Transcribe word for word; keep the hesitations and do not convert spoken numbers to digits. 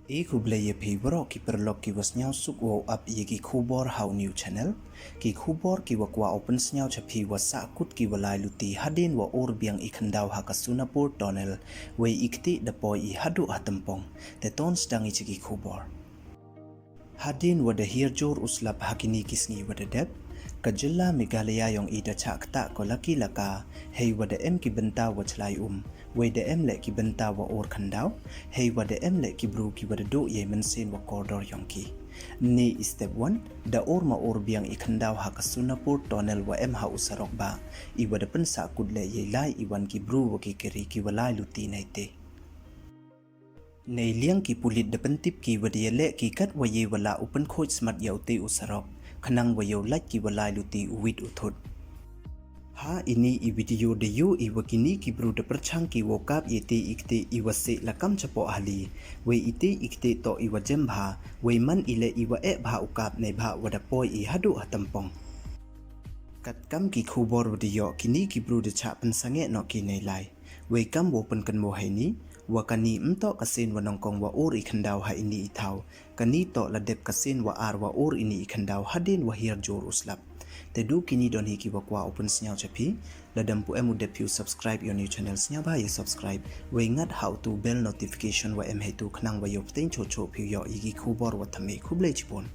E khublei ya phi waroh ki paralok ki wa sniawsuk wow ap ya ki khubor ha u new channel. Ki khubor ki wa kwah u pynsniaw cha phi wa sahkut ki wa lai luti hadien wa or biang i khyndaw ha ka Sonapur Tunnel, wei i kti da poi i haduh ha Tympong. Te ton sdang i cha ki khubor. Hadien wa da hiar jur u slap ha kini ki sngi wa da dep, ka jylla Meghalaya yong i da chah ktah ko laki laka, hei wa da em ki bynta wa chlai um, wei da em leh ki bynta wa or khyndaw, hei wa da em leh ki bru ki wa da duh yei mynsiem wa kordor yong ki. Ni i step wan, da or ma or biang i khyndaw ha ka Sonapur Tunnel wa em ha u sarok ba, i wa da pynsahkut leh yei lai i wan ki bru wa ki kari ki wa lai luti neite. Nei liang ki pulit da pyntip ki wa da ya leh ki kat wa yei wa lah u pynkhuid smat ya u te u sarok, khnang wa yow lait ki wa lai luti u wit u thut. Ha ini i video da yoh i wa kini ki bru da pyrchang ki wow kap yei te i kti i wa seh lakam chapoh hali, wei i te i kti toh i wa jem bha, wei man i leh i wa eh bha u kap neibhah wa da poi i haduh ha Tympong. Katkam ki khubor wa da yoh, kini ki bru da chah pynsangeh noh ki nei lai. Wei kam wow pynkynmaw ha ini, wa kani ym toh ka sien wa nyngkong wa or i khyndaw ha ini i thaw. Kani toh la dep ka sien wa ar wa or ini i khyndaw hadien wa hiar jur u slap. Te du kini don hi ki wa kwah u pynsniaw cha phi. Lada ym pu em u dep phi u subscribe ya u new channel, sniawbha ya subscribe, wei ngat ha u tu bell notification wa em heitu khnang wa yow pteng choh choh phi u yoh ya ki khubor wa thymme. Khublei chibun.